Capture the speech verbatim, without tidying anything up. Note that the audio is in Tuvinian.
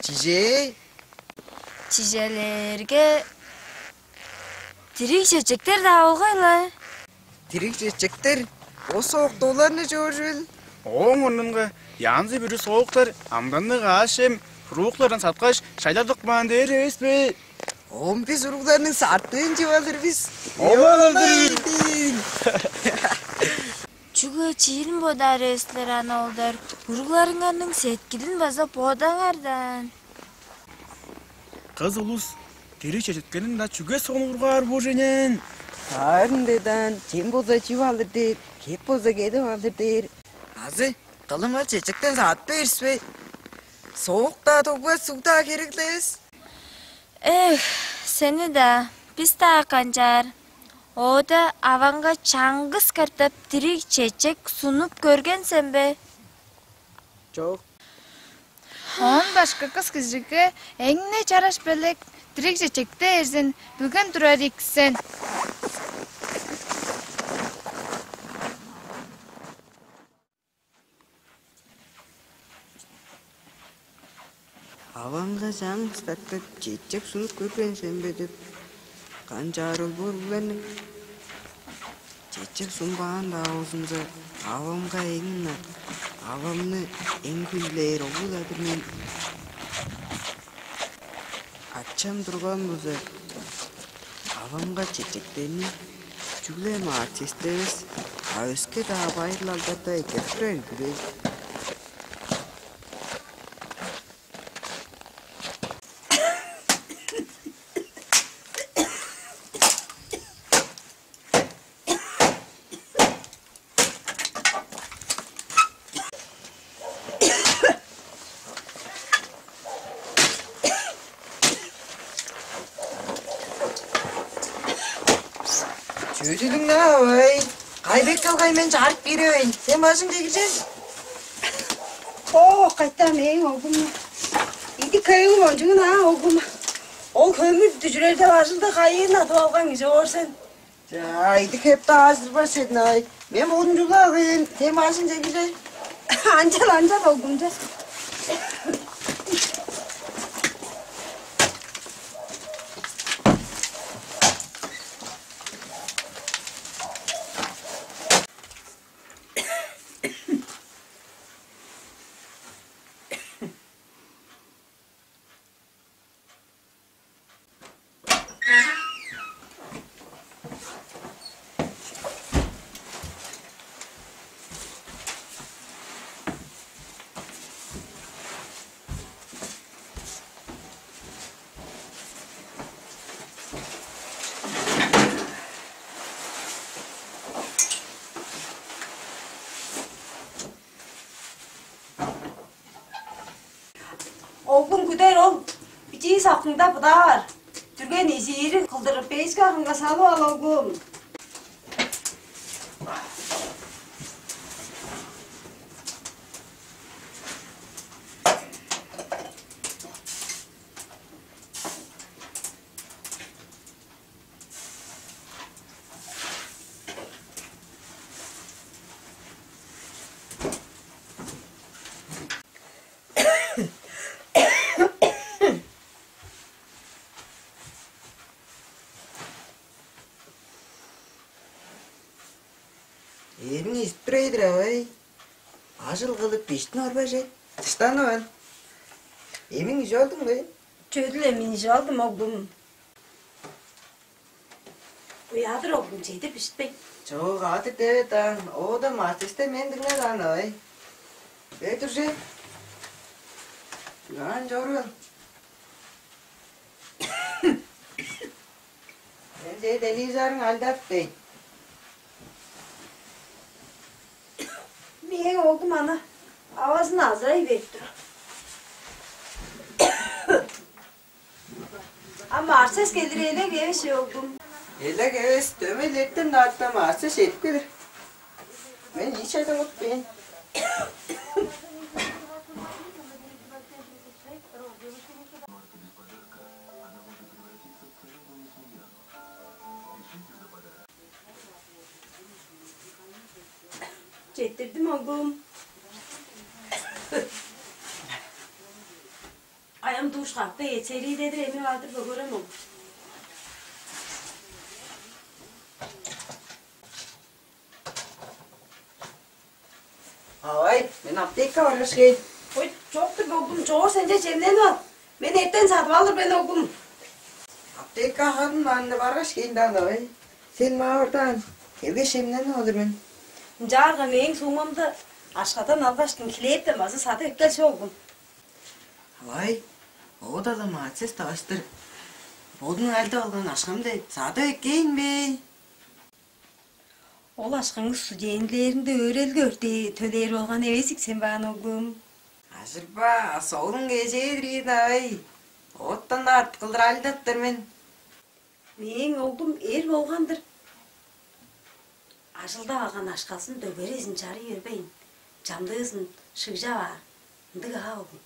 Чижээ? Чижээлээрге, дириг чечектер-даа болгай-ла. Дириг чечектер бо соокта оларны чоржул. Ооң орнунга янзы-бүрү сооктар, амданныг аъш-чем, фруктлардан саткаш, шайлап тыпкан дээр эвес бе? Оон бис уругларның сартыын чип алыр бис. Омалдыр. Чүге чиирин бодаар эвес силер, ана оолдар? Уругларыңарның сеткилин база бодаңар даан. Кыс улус дириг чечектерин-даа чүге сонуургаар боор чүве? Хаарын дедаан, чем болза чип алыр дээр, хеп болза кедип алыр дээр. Азы кылымга чечектен саат берис бе? Соок-даа, дугбас суг-даа херек-ле эвес. Эх, сени-даа, бис-даа канчаар. Оода аваңга чаңгыс катап дириг чечек сунуп көрген сен бе? Чок. Оон башка кыс кижиге эң-не чараш белек дириг чечекти эрзин билген турар ийик сен. Аваңга чаңгыс катап чечек сунуп көрген сен бе деп, канчаар ол боор уларның? Чечек сунбаан-даа болзумза, авамга эң ынак, авамны эң хүндүлээр оглу-даа-дыр мен. Ачам турган болза, авамга чечектерни чүгле Мартиста эвес, а өске-даа байырлалдарда эккеп турар ийик. Чүдүлүң-на, ой? Кайбек калгай, мен чарып кииревейн. Сен бажыңче кирже. О, кайта мээң оглум. Идик-хевиң ончугун аа, оглум. Ол хөмүр дүжүрер деп ажылды кайыын адып алган кижи боор сен. Чаа, идик-хевиң-даа ажырбас сен, ай. Мен бодум чугула кыйын, сен бажыңче кирже. Анчал, анчал, оглумче. Оглум, күдер ол, бичии саккыңда быдаар. Дүрген изиири кылдыр печка акынга салып ал, оглум. Эриң ижип турар-дыр, авай. Ажыл кылып, бижиттинип орбажы, дыштанып ал. Эмиң ижип алдың бе? Чүдүл, эмин ижип алдым, оглум. Уяадыр, оглум, чедип бижитпейн. Чоок, адыр деве даан, оода Мартисте мен дыңна даан, авай. Бе, тур че. Чугаан чоруур. Мен че телевизорун алдап дейт. Мээң оглум ана авазын азырай берип тур. А Марсес келир элек эвес, оглум. Элек эвес, дөмей эртен даатта Марсес чедип келир. Мен ийи чайдан утпайн. Четтирдим, оглум. Аям душ капты, эцерии дедир эми баадыр бөгөрем ол. Авай, мен аптека баргаш кээр. Ой, чок-тур, оглум, чоор сенче чемненип ал. Мен эртен садып алыр мен, оглум. Аптека харын маңны баргаш кээр даан, авай. Сен маа ордаан, келгеш чемненип алыр мен. Ынчаарга мээң суумамда ашкадан алгаштың хлебтен база садып эккелчи, оглум. Авай, оодала маацес таваштыр. Бодуң алдып алган ашкам деп садып эккээн бе? Ол ашкаңны студентилериңде өөрелге өртээ төлээр болган эвес ийик сен баан, оглум. Ажырба, солун кежээ-дир ийин, авай. Оттан артык кылдыр алдаттыр мен. Мээң оглум эр болган-дыр. Ажылдап алган ашказын дөгерезин чарый бербейн, чамдыызын шыгжап аар. Ындыг аа, оглум.